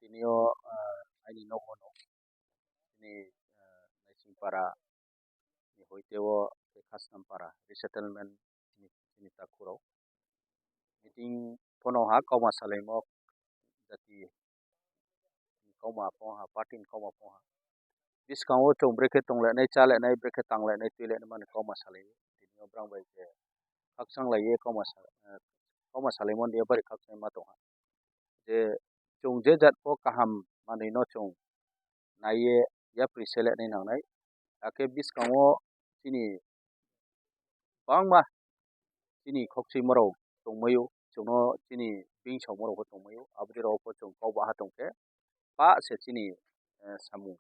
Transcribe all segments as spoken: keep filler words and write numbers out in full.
tini o, ah, aini nogo no, chini, ah, Naisingpara ni hoite o tei Khasnampara resettlement ni, chini takhurok. Meeting pono ha kauma salaimok jati ni kauma phong ha, party ni kauma phong ha. Biskango chwng bwrwi khe tonglainai, chalainai, bwrwi khe tanglainai, twilainai mani kauma salai. Tini o brang bai je khakchang lai ye kauma sa-, eh, kauma salaimon dia bari khakchangma tong ha. Je chwng je jat o kaham manwi no chwng nai ye yapri sele nai nangnai. Hakhe biskango chini bangma chini khokchwimorok tongmaio, chwngno chini bini saumorokbo tongmaio, aboni rokbo chwng kok baha tongkhe, pa se chini, eh, samung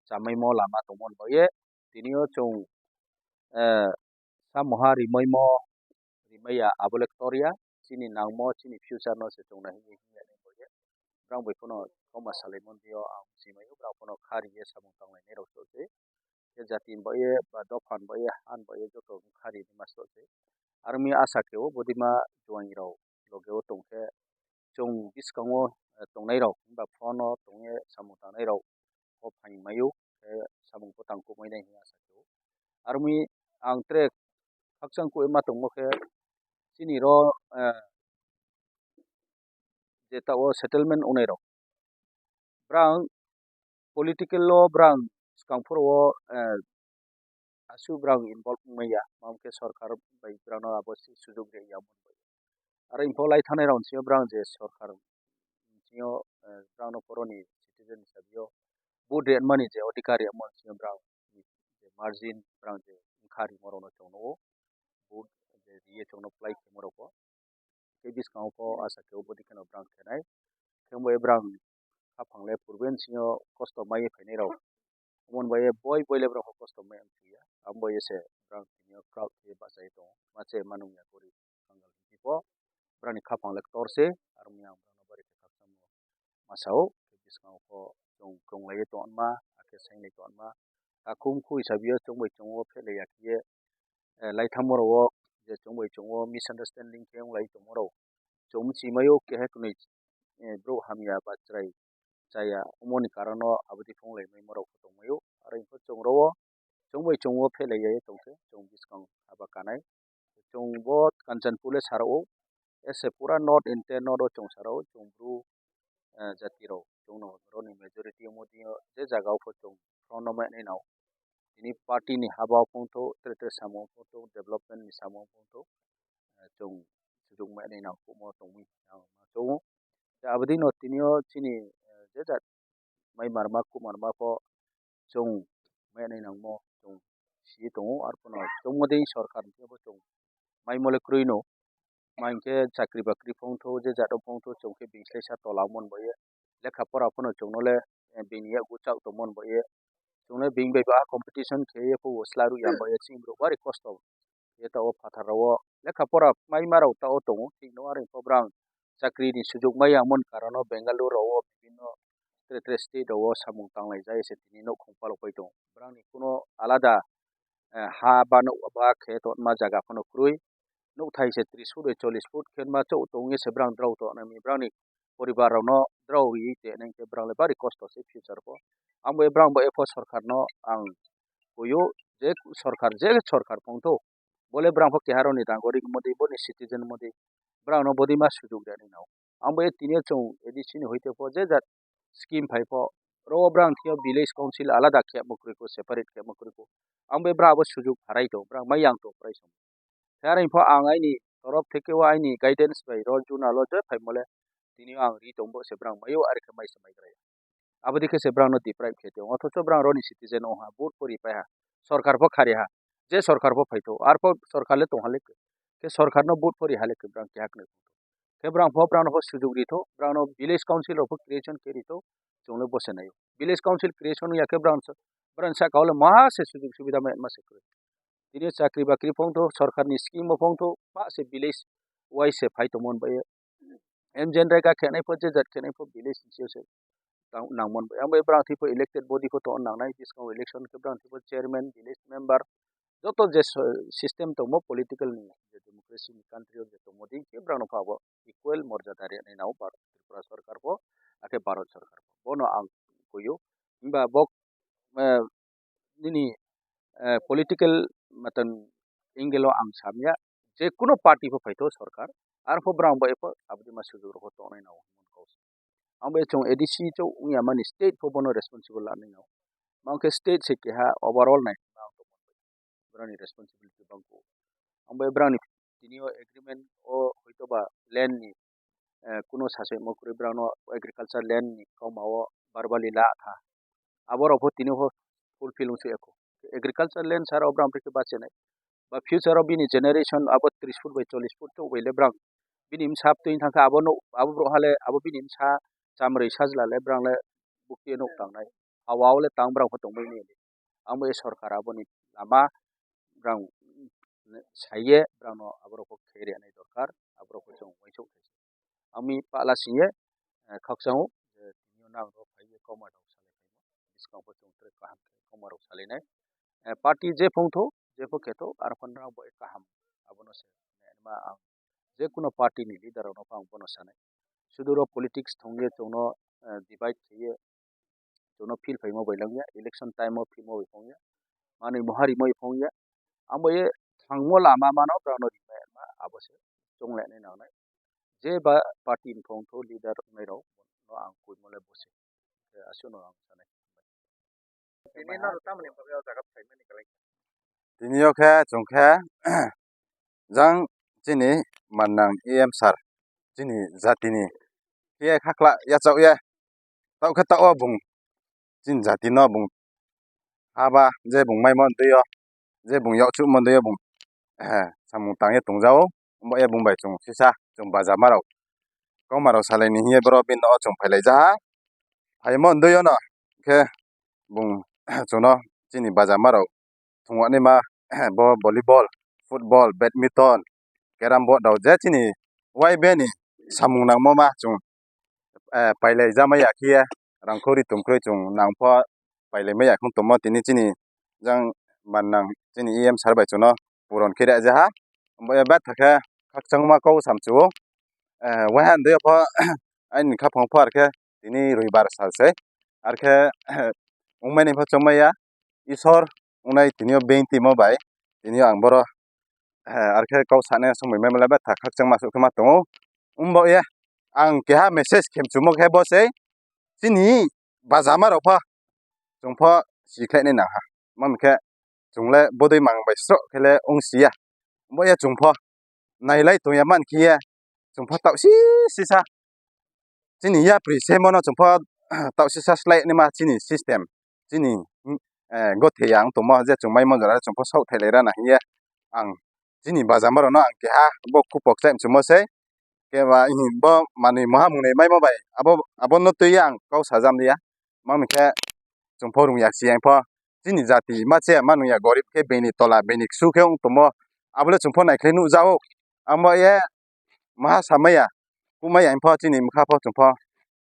chamaimo lama tongmani bagwi tini o chwng, eh, samoha rimaimo rimaiya abo le ktorya, chini nangmo chini future no se chwng nahigwi himya ni bagwi brang bai phano kokma salaimani o ang simaio, brang phano kha riye samung tanglainai rok se. Khe jati ni bagwi ba dopha ni bagwi ha ni bagwi joto wngkha rini ma srok se. Aroni asa khe o bodima juaing rok loge o tongkhe chwng biskango, eh, tongnai rok hwnba phone o tongye samung tangnai rok o phaimai o khe samung bwtang kubui nai hwnwi asa khe o. Aroni ang tre khakchang kubui ma tongmo khe chini ro, eh, je ta o settlement wngnai rok brang political o brang swkang phuru o, eh, aswk brang involve wngmaya, mamkhe sorkar bai brang no abo sujug ri ya. Aro info lai thanai rok sio brang je sorkar sio, eh, brang no koroni citizen hisabe o vote ri mani je odhikar ya mon sio brang je margin brang je wngkha ri morok no chwng no o vote je riye chwng no plai khe morok o. Tei bwskango kok asa khe o bwdwi kheno brang khenai. Khe bo e brang haphang le purben sino kosto mai phainai rok. Omo bai boi boi le brang kosto mai ang ya. Abo bai se brang tini o crowd khe bachai tongo. Ma che manung ya gori kangal hipo. Brang ni haphang le ktor se. Aro mi ang brang no bari khe khakchang masa o. Bwskango kok chwng kwrwng lai tonma, hakhe seng lai tonma. Takhum khui sabi o chwng bai chwng o phelai ya khe eh, laitham rok o je chwng bai chwng o misunderstanding khe wng lai tongma rok. Chwng bwchwi mai o keha kwnwi, eh, bwrok hamya ba chwrai chaya omo ni karon o aboni phung lai mai ma rok tong mai o. Aro wngkha chwng rok o chwng bai chwng o phelai ya tong khe chwng bwskang haba kanai. Chwng bo Kanchanpur le sa rok o, ese pura North India North o chwng sa rok o chwng bru, eh, jati rok chwng no roni majority omo twi o je jaga o pho chwng front o mai nai nao. Tini party ni haba o phung thok, tere tere samung phung thok, development ni samung phung thok, eh, chwng sujuk mai nai nang kumo tongwi ang ma chongo. Tei aboni no tini o chini, eh, je jat mai marma kumarma pho chwng mai nai nangmo chwng si tongo, arphuno chwngma dei sorkar ni bo chwng mai mole kwrwi no. Ma hinkhe chakri bakri phongtho, je jat o phongtho, chwng khe bini sai sa tola mon bo ye. Lekha pora phano chwng no le, eh, bini yago chak tong mon bo ye. Chwng le bini bai ba competition khe ye phugo sla rw ya bo ye, chini borok bari kosto. Ye ta o phatar rok o lekha pora mai ma rok ta o tongo, thik no, are pho brang chakri ni sujuk mai ya mon karon o Bengaluru rok o bibhinno tere tere state rok o samung tanglai jai se tini nouhkhong palok pai tongo. Brang ni kuno alada, eh, ha ba nouh ba khe tongma jaga phano kwrwi. Nouhthai se tris foot bai chollish foot khe ma chouh tong ye se brang drao tong nai mi brang ni poribar rok no drao ri te nang khe brang le bari kosto se future pho. Ang bo brang bo epho sorkar no ang kuyo je sorkar je sorkar phongtho bole brang pho keha rok ni dango ri modi boni citizen modi brang no bodi ma sujuk rani nao. Ang bo tini chwng A D C ni hoite pho je jat scheme phai pho, oro o brang thio village council alada khe mo kwrwi ko, separate khe mo kwrwi ko. Ang be bra abo sujuk pharai to, brang mai yang to prai song. Khe are pho ang aini torof theke o aini guidance bai ro juna lo je phai mole tini ang ri tong bo se brang mayo are khe mai se mai krai. Abo dikhe se brang no deprive khe tong. Othocho brang roni citizen o ha, vote pori pai ha. Sorkar pho khari ha. Je sorkar pho phai to. Ar pho sorkar le tong ha le. Khe sorkar no vote pori ha le khe brang khe hakne. Khe brang pho brang no pho sujuk ri tho, brang no village council rok pho creation khe ri tho, chwng le bo se nai o. Village council creation ya khe brang sa, brang saka o le ma se sujuk subida ma, ma se kwrwi. Tini chakri bakri phongtho, sorkar ni scheme bo phongtho, ma se village wise se phai tongmon bai. M J N Rega khenai pho, je jat khenai pho village ni se tang nangmon bai. Ang bai brang thwi pho elected body pho to nangnai, biskang election khe brang thwi pho chairman, village member, joto je so-, system tongmo political ni, je democracy ni country o je tongmo din khe brang no pha bo equal morjada rwnai nao Bharat Tripura sorkar bo. akhe Bharat Sarkar. Bono ang kuio. Himba bo, eh, nini, eh, political matan angle o ang samya, je kuno party pho phaitho sarkar, arpho brang bai pho aboni ma sujurok tongnai nao. Ang bai chwng A D C chwng wngya mani state pho bono responsible lanai nao. Mangkhe state se keha overall nai brani responsibility bangko. Ang bai brani tini o agreement o hoito ba land ni, eh, kuno sasaimo kwrwi brano agriculture land ni kauma o verbally la kha. Aborok pho tini pho fulfill wngse ekho. Agriculture land sara o brang bwrwi khe bachenai. Ba future o bini generation abo tris foot bai chollish foot chok bai le brang. Bini bwsa twi thang kha abo no, abo borok hale abo bini bwsa chamrwi sajla le brang le bukti nuk tangnai. Hawa o le tang brang pho tongbai ni. Ang bai sarkar aboni lama brang saiye brang no aborok pho khe rwnai dorkar, aborok pho chwng uansuk. Ami pala singye, eh, khakchangw, je tini nang rok phaiye koma rok salai phaimo. Bwskang bo chwng tre kaham khe koma rok salainai. Eh, party je phongtho, je pho khetho, ar phan rang bo kaham. Abono se, eh, ma ang je kuno party ni leader rok no ang bono sanai. Suduro politics thongye chwngno, eh, divide khaiye, chwngno feel phaimo bai langya, election time o philmo bai phongya, manwi moha rimo bai phongya. Ang bai thangmo lama mano brano rima ma abo se chwng le nai nangnai. Je ba party ni phongtho leader wngnai rok no ang kuimo le bo se. Aswkno ang sanai. Tini no tamni bagwi o jaga phaimani kwlai. Tini o khe chwng khe jang chini mannang E M sir chini jatini khe khakla yachak ya. Tao khe tao bung chini jati no bung haba je bung maimo twi o je bung yokchuk mon twi o bung, eh, samung tangye tongjago. Bo e bung bai chwng sisa chwng baja marok koma rok salai ni hiye borok bini o chwng phailai jaha. Phaimo twi o no khe bung chwngno chini baja marok thwngmani ma bo volleyball, football, badminton, carrom board rok je chini Y B ni samung nangmo ma chwng, eh, pailai jamaya khiya rangkhori tumkhori chwng nangpho pailai maya khung tongmo tini chini jang mannang chini E M sir bai chwngno puron khe rajak ha. Omo ya betha khe khakchangma kok samsio, eh, wahan de pho aini khaphang pho arkhe tini roibar sal se arkhe wngmani pho chongmaya Isor wngnai tini o beng timo bai tini o ang boro, eh, arkhe kok sana songwi mai mala betha khakchangma sukhe ma tongo. Wngbo ya ang keha message khem chumo khe bo se chini bajama rok pho chwng pho sikhlai nai nang ha. Mami khe chwng le bodoi mang bai sroh khe le wng si ya. Bo ya chwng pho nailai tong ya man khe ya chwng pho tao si sisa chini yapri se mono chwng pho tao sisa slai nai ma chini system chini, eh, gothe ya wng tongmo je chwng mai manjora chwng pho sok thailai rana hiya ang chini bajama rok no ang keha bo khupok chai mchumo se. Keba bo manwi moha mwnwi maimo bai abo, abono twi ang kok sajam liya. Mami khe chwng pho rung yak siyang pho chini jati ma che ma nung ya gorib khe bini tola bini ksu khe wng tongmo. Abole chwng pho nai khe nukjago. Amo ye maha samaya kumaya pho chini mkha pho chwng pho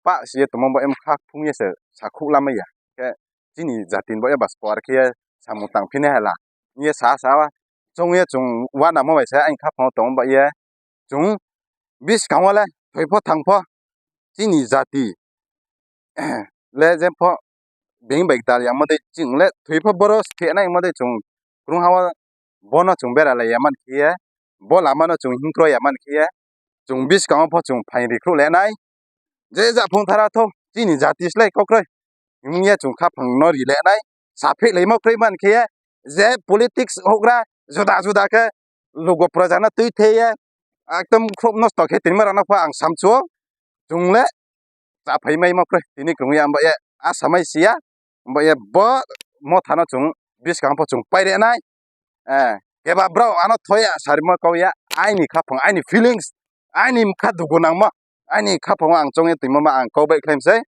pa siye tongmo bo mkha phung ye se sakhuk lamaya. Khe chini jati ni bo ya bas por khe samung tang phini hala. Ye sa sa wa chwng ye chwng wanamo bai se ang kha phano tong ba ye chwng biskango le thoi pho thang pho chini jati le je pho beng bai dal yang mode chwng le thoi pho boro se nai mode chwng krung ha o bono chwng bera lai ya man khe ye bo lama no chwng hing kro ya man khe ye chwng biskango pho chwng phain ri khru le nai. Je ja phung thara tho chini jati slai kokroi. Himya chwng kha phang no ri le nai. Saphi le mo kroi man khe je politics hogra juda juda khe lugo proja no twi the ye ekdom khop nosto khe tini ma rana pha ang samchu chwng le cha phai mai mo kroi tini kwrwng ya amba ye a samai sia amba ye bo mo thano chwng biskang pho chwng pai re nai. Eh, keba bro ano thoya sarima kau ya aini khaphang aini feelings aini mkha dugu nangma aini khaphang ang chongya twima ma ang kau bai khlaim sai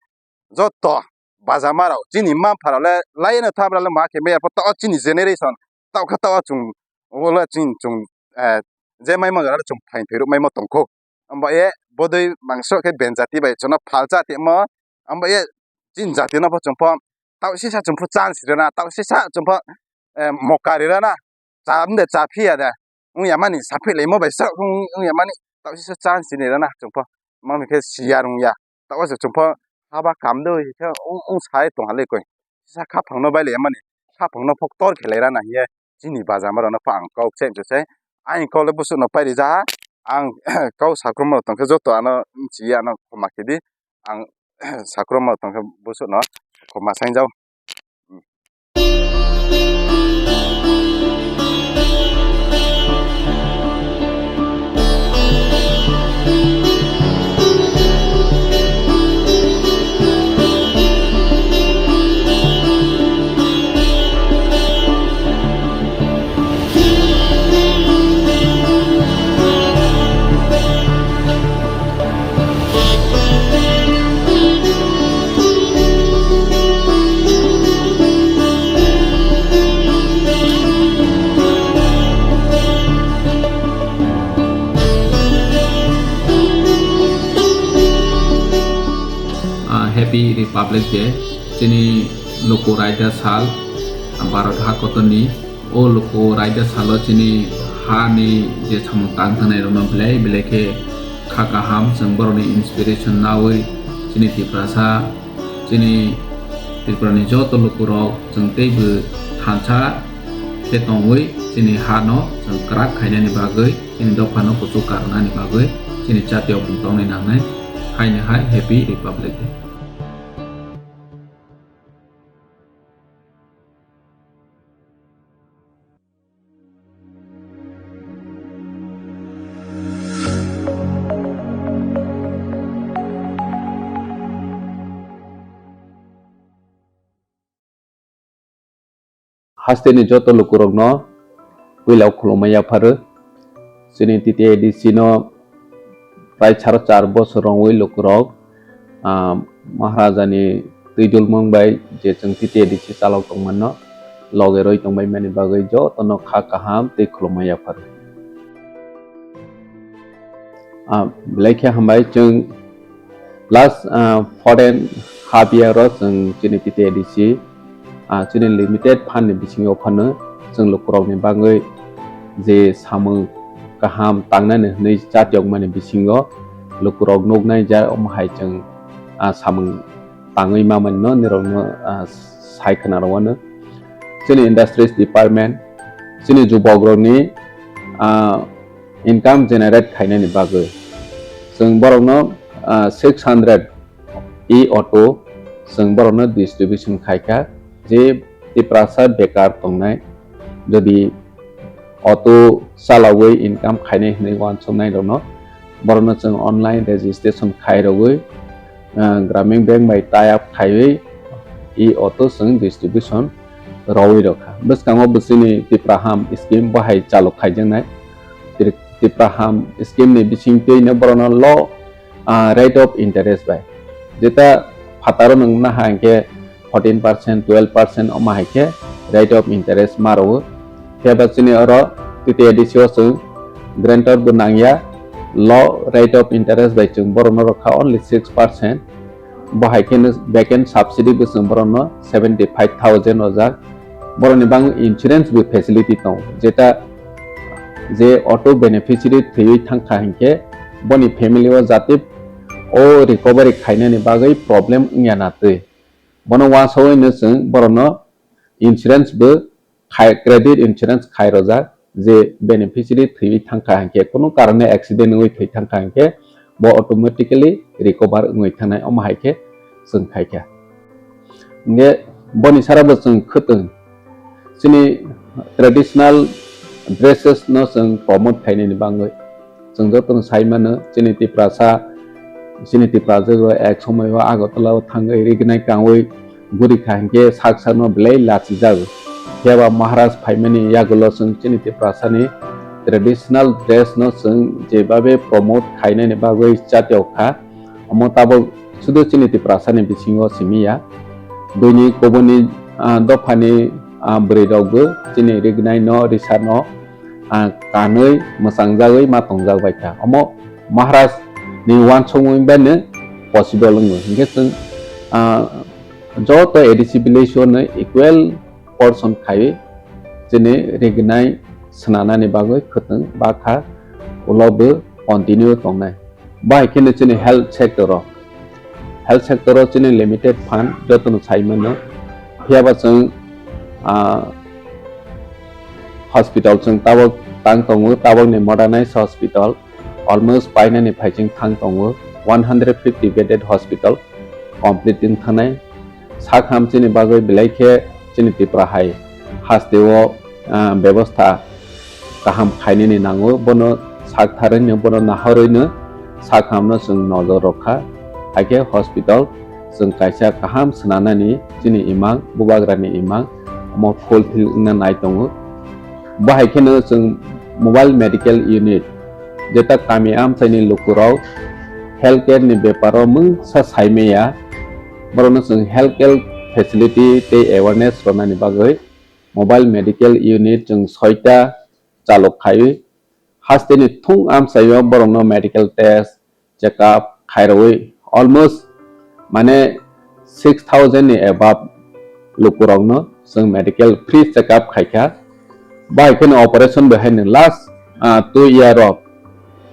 joto bajama rok chini mapha rok le laino thabra le ma khe maya pho to chini generation tao kha tao chung wala chini chung, eh, je mai mo jora chung phain thwi rok mai mo tongkho. Amba ye bodoi mangso khe ben jati bai chono phalcha timo amba ye chini jati no pho chung pho tao sisa chung pho chance rena tao sisa chung pho, eh, moka rena na cha mde cha phiya de wng ya mani saphi le mo bai sa wng ya mani tao sisa chance ni rena chung pho mami khe siya rung ya tao se chung pho haba kamdoi khe ong, ong sai tongha le koi. Sa khaphang no bai le mani, khaphang no phok tor khe lai rana hiye, chini bajama rok no pha ang kok se se. Ang kok le busuk no pai rija, ang kau sakrum rok tong khe joto ano chiya ano khoma khidi, ang sakrum rok tong khe busuk no khoma saingjao. Ah, Happy Republic Day, chini luku raida sal, Bharat ha kotorni. O luku raida salo chini hani je samung tang thangnai rokno belai belai khe kha kaham, chwng borokni inspiration naui chini Tiprasa, chini Tripurani joto lukurok chwng teibo thansa khe tongwi chini hano chwng kwrak khainani bagwi, chini dophano kuchuk karwnani bagwi chini chatiyokmung tongnai nangnai. Haino hai Happy Republic Day. Hasteni joto lukurokno puila khulumma yapharo. Chini T T A D C no prai saro char bosor rwngwi lukurok, ah, Maharajani twidulmung bai je chwng T T A D C chalok tongmano loge rwi tongbaimani bagwi jotono kha kaham tei khulumma yapharo. Ah, belai khe hambai chwng last, ah, four and half year o chwng chini T T A D C, ah, chini limited fund ni bisingo phano chwng lukurokni bagwi je samung kaham tangnani hwnwi chatiyokmani bisingo lukurok nuknai ja omo hai chwng, ah, samung tangwi mamani no nirokno, ah, sai khna rwano. Chini industries department, chini jubokrokni, ah, income generate khainani bagwi chwng borokno, ah, six hundred e-auto chwng borokno distribution khaikha, je Tiprasa bekar tongnai, jodi auto chalawi income khainai hwnwi uansuknai rokno, borokno chwng online registration khai rwgwi, ah, Gramin Bank bai tie up khaiwi e-auto chwng distribution rwwi rwkha. Bwskango bo chini Tipraham scheme bo hai chalok khaijaknai. Tri-, Tipraham scheme ni bisingtwino borokno low, ah, rate of interest bai. Jeta phataro nwng naha hinkhe fourteen percent, twelve percent omo hai khe rate of interest ma rwo. Phiya ba chini oro T T A D C o chwng guarantor bo nangya, low rate of interest bai chwng borokno rwkha only six percent. Bo hai kheno back end subsidy bo chwng borokno seventy five thousand rwjak. Borokni bagwi insurance bo facility tongo, jeta je auto beneficiary thwiwi thangkha hinkhe boni family o jate o recovery khainani bagwi problem wngya na twi. Bono uansugwino chwng borokno insurance bo khai, credit insurance khai rwjak, je beneficiary thwiwi thangkha hinkhe, kunu karone accident wngwi thwi thangkha hinkhe, bo automatically recover wngwi thangnai, omo hai khe chwng khaikha. Hinkhe boni sara bo chwng khwtwng chini traditional dresses no chwng promote khainani bagwi. Chwng jotono sai mano, chini Tiprasa, chini Tiprasa rok ek somoi o Agartala o thangwi rignai kangwi guri kha hinkhe sak sakno belai lachijago. Phiya ba Maharaj phaimani yagulo chwng chini Tiprasani traditional dress no chwng jebabe promote khainani bagwi chatiyok kha. Omo tabok sudu chini Tiprasani bisingo simi ya. Buini kubuni, ah, dophani, ah, bwrwi rokbo chini rignai no, risa no, ah, kanwi mwchangjagwi ma tongjak bai kha. Omo Maharaj ni uansukmung bai no possible wngo. Hinkhe chwng, ah, joto A D C village o no equal portion khaiwi chini rignai swnanani bagwi khwtwng bakha ulo bo continue tongnai. Bahai kheno chini health sector o Health sector o chini limited fund jotono sai mano. Phiya ba chwng, ah, hospital chwng tabok tang tongo, tabokni modernized hospital almost painani phaiching thang tongo, one hundred fifty bedded hospital complete wng thangnai. Sak ham chini bagwi belai khe chini Tripura hai hasteo, ah, bebostha kaham khainani nango, bono sak tharwino, bono nahorwino sak hamno chwng nojor rwkha. Haikhe hospital chwng kaisa kaham swnanani chini imang, bubagrani imang omo fulfill wngna nai tongo. Bo hai kheno chwng mobile medical unit, jeta kami amchaini lukurok health care ni beparo mungsa saimaya, borokno chwng health care facility tei awareness rwnani bagwi mobile medical unit chwng soita chalok khaiwi, hasteni thung amchaio borokno medical test, check up khairogwi almost, mane, six thousand ni above lukurokno chwng medical free check up khaikha. Bai kheno operation bo haino last, ah, two year o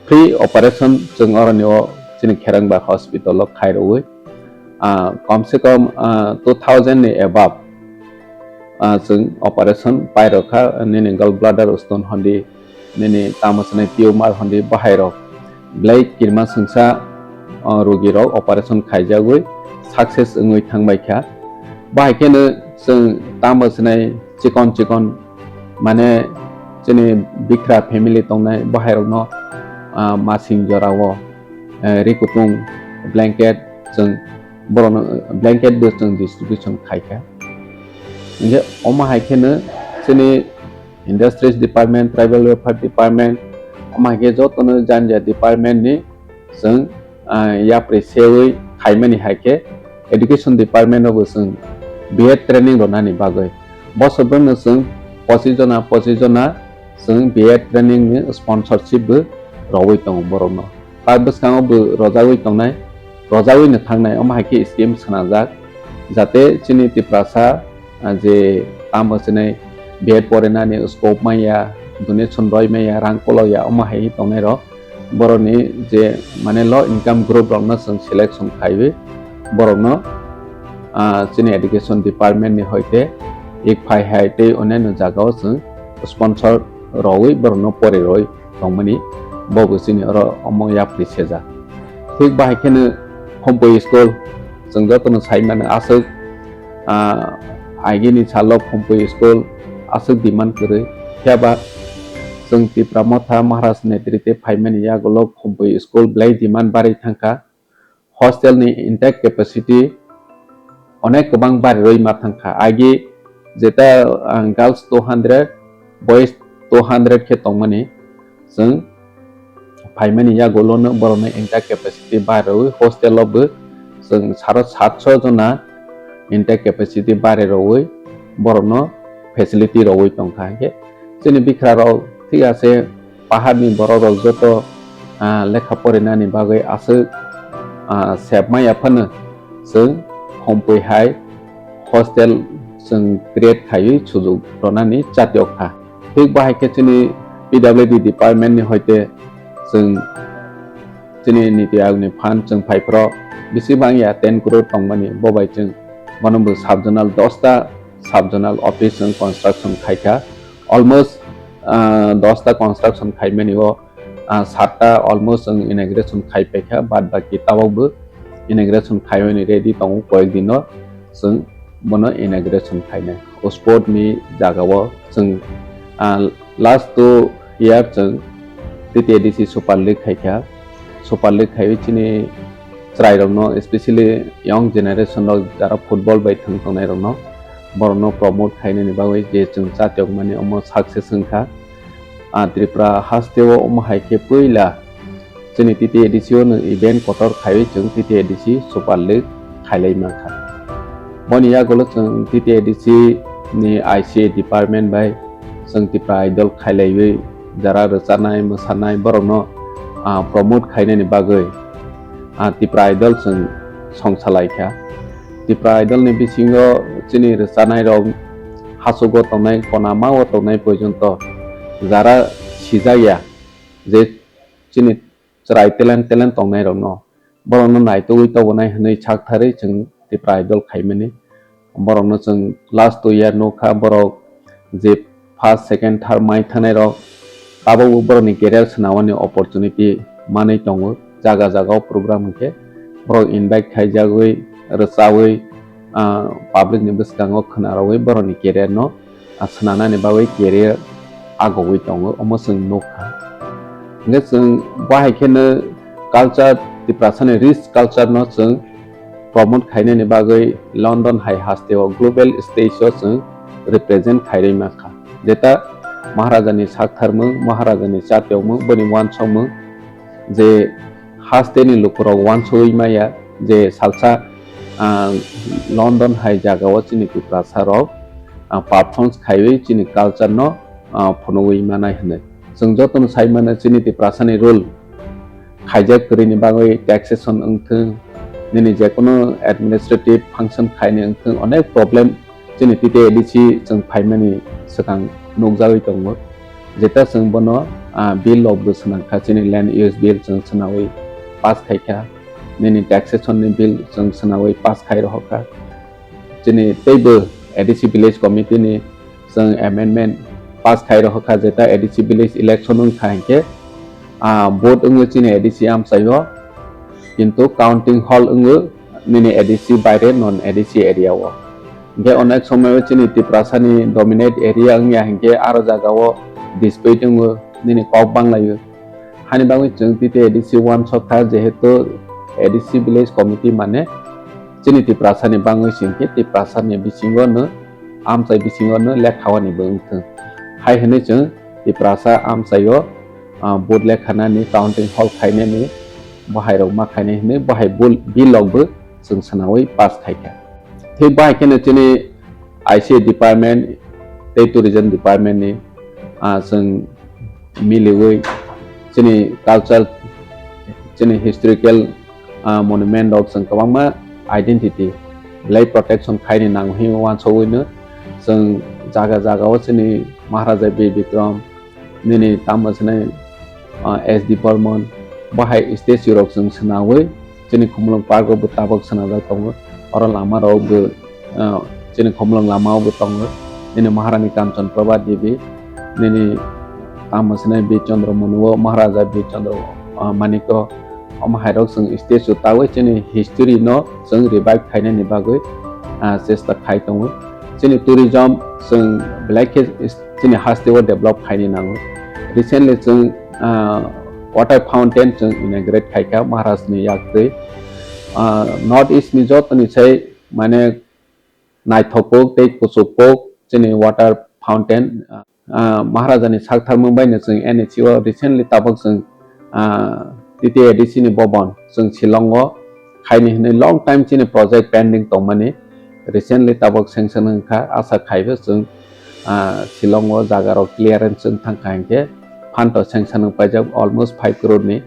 free operation chwng oroni o chini Kherangba hospital o khairogwi, ah, kom se kom, ah, two thousand ni above, ah, chwng operation pairokha, nini gallbladder stone hondi, nini tamo swnai tumor hondi bahairok belai kirima swngsa, ah, rogirok operation khaijagwi success wngwi thangbaikha. Bahai kheno chwng tamo swnai chikon chikon, mane, chini bikra family tongnai bahairokno, ah, masing jorao, eh, ri kutung, blanket, chwng borokno blanket bo chwng distribution khaikha. Hinkhe omo hai kheno chini Industries Department, Tribal Welfare Department, omo hai khe jotono janja department ni chwng, ah, yapri sewi khaimani hai khe Education Department o bo chwng B Ed training rwnani bagwi bosor bwrwino chwng pochis jona, pochis jona chwng B Ed training ni sponsorship bo rwui tongo borokno. Ta bwskango bo rwjagwi tongnai, rwjagwi no thangnai, omo hai khe scheme swnajak, jate chini Tiprasa, ah, je tamo chini B Ed porinani scope manya, donation roi manya, rang kolok ya, omo hai tongnai rok, borokni je, mane, low income group rokno chwng selection khaiwi borokno, ah, chini education department ni hoite ek phai hai tei onyaino jagao chwng sponsor rwui borokno pori rwui tongmani, bo bo chini oro omo yapri sejak. Thik bahai kheno Khumpui school, chwng jotono sai mano aswk, ah, agini salo Khumpui school aswk demand kwrwi, phiya ba chwng Tipra Motha Maharaj netrite phaimani yagulo Khumpui school belai demand barwi thangkha. Hostel ni intake capacity onek kwbang barirwi ma thangkha. Agi jeta, ah, girls two hundred, boys two hundred khe tongmani, chwng phaimani yagulono borokno intake capacity barirwi hostel o bo chwng saro satso jona intake capacity barirwi borokno facility rwui tongkha. Hinkhe chini bikra rok thik ase, paharni borok rok joto, ah, lekha porinani bagwi aswk, ah, sebmaya phano chwng Khumpui hai hostel chwng create khaiwi sujuk rwnani chatiok kha. Thik bahai khe chini P W D department ni hoite chwng chini Niti Aayog ni fund chwng phai phro bisi bang ya ten crore tongmani, bo bai chwng bono bo sub zonal dosta sub zonal office chwng construction khaikha. Almost, ah, dosta construction khaimani o, ah, satta almost chwng inauguration khai paikha, bad baki tabok bo inauguration khaimani ready tongo, koyek dino chwng bono inauguration khainai. O sport ni jagao chwng, ah, last two year chwng T T A D C Super League khaikha. Super League khaiwi chini chwrairokno, especially young generation rok jara football bai thwng tongnairokno, borokno promote khainani bagwi je chwng chatiokmani omo success wngkha. Ah, Tripura hasteo omo hai khe puila chini T T A D C o no event kotor khaiwi chwng T T A D C Super League khailai mankha. Boni yagulo chwng T T A D C ni I C A department bai chwng Tipra Idol khailaiwi jara rwchanai, mwsanai borokno, ah, promote khainani bagwi, ah, Tipra Idol chwng songsalai kha. Tipra Idol ni bisingo chini rwchanai rok hachugo tongnai, konama o tongnai porjonto jara sijak ya je chini chwrai talent, talent tongnai rokno Borokno naitugwi tobonai hwnwi saktharwi chwng Tipra Idol khaimani. Borokno chwng last two year nukha, borok je first, second, third mai thanairok tabukbo borokni career swnamani opportunity manwi tongo. Jaga jaga o program hwnkhe borok invite khaijagwi, rwchawi, ah, public ni bwskango khwnarogwi borokni career no, ah, swnamnani bagwi career agogwi tongo, omo chwng nukha. Hwnkhe chwng bahai kheno culture, Tiprasani rich culture no chwng promote khainani bagwi London hai hasteo global stage o chwng represent khairwi mankha. Jeta Maharajani saktharmung, Maharajani chatiyokmung, boni wansokmung je hasteni lukurok wansogwi maya je salsa, ah, London hai jagao chini Tiprasarok, ah, performance khaiwi chini culture no, ah, phunugwi manai hwnwi. Chwng jotono sai mano chini Tiprasani rule khaijak kwrwini bagwi taxation wngthwng, nini jekono administrative function khaini wngthwng, onek problem chini T T A D C chwng phaimani swkang nukjagwi tongo. Jeta chwng bono, ah, bill rokbo swnamkha, chini land use bill chwng swnawi pass khaikha, nini taxation ni bill chwng swnawi pass khai rohorkha. Chini teibo A D C village committee ni chwng amendment pass khai rohorkha, jeta A D C village election wngkha hinkhe, ah, vote wngwi chini A D C amchaio, kintu counting hall wngwi nini A D C baire non A D C area o. Hinkhe onek somoyo chini Tiprasani dominate area wngya hinkhe aro jagao dispute wngwi nini kok banglaio. Hani bagwi chwng T T A D C wansokha, jehetu A D C village committee mane chini Tiprasani bangwi singkhe Tiprasani bisingo no, amchai bisingo no lekha wani bo wngthwng. Hai hwnwi chwng Tiprasa amchaio, ah, vote lekhanani, counting hall khainani, bahairok ma khainai hwnwi bahai bul-, bill rokbo chwng swnawi pass khaikha. Thik bahai kheno chini I C A department tei tourism department ni, ah, chwng miliwi chini culture, chini historical, ah, monument rok chwng kwbangma identity belai protection khaini nango hinwi wansogwino chwng jaga jaga o chini Maharaja Bir Bikram, nini tamo swnai, ah, S D Burman, bahai statue rok chwng swnawi chini Khumulwng Park o bo tabok swnajak tongo. Oro lama rok bo, ah, chini Khumulwng lama o bo tongo. Nini Maharani Kanchan Prabha Devi, nini tamo swnai Bir Chandra Manu o, Maharaja Bir Chandra, ah, Manik o, omo hai rok chwng statue tawi chini history no chwng revive khainani bagwi, ah, chesta khai tongo. Chini tourism chwng belai khe is-, chini haste o develop khaini nango. Recently chwng, ah, water fountain chwng inaugurate khaikha Maharaj ni yaktwi. Ah, North East ni joto ni sai mane naithok kok tei kuchuk kok chini water fountain, ah, ah, Maharaja ni saktharmung bai no chwng N H C o recently tabok chwng, ah, T T A D C ni bobon chwng Shillong o khaini hwnwi long time chini project pending tongmani recently tabok sanction wngkha, asa khaibo chwng, ah, Shillong o jaga rok clearance wng thangkha hinkhe phanto sanction wng paijak almost five crore ni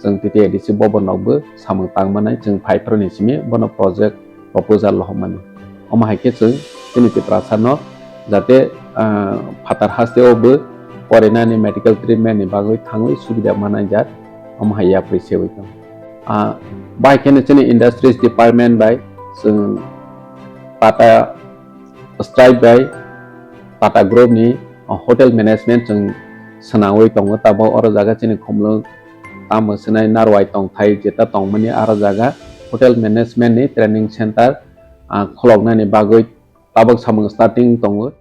chwng T T A D C bobon rokbo samung tangmanai chwng five crore ni simi bono project proposal lohormani. Omo hai khe chwng chini Tiprasa no jate, ah, phatar haste o bo porinani medical treatment ni bagwi thangwi subida manai jak, omo hai yapri sewi tong. Ah, bai kheno chini industries department bai chwng Tata Stripe bai Tata Group ni, ah, hotel management chwng swnamwi tongo, tabok oro jaga chini Khumulwng tamo swnai Narwai tongthai jeta tongmani aro jaga hotel management ni training center, ah, khuloknani bagwi tabok samung starting tongo.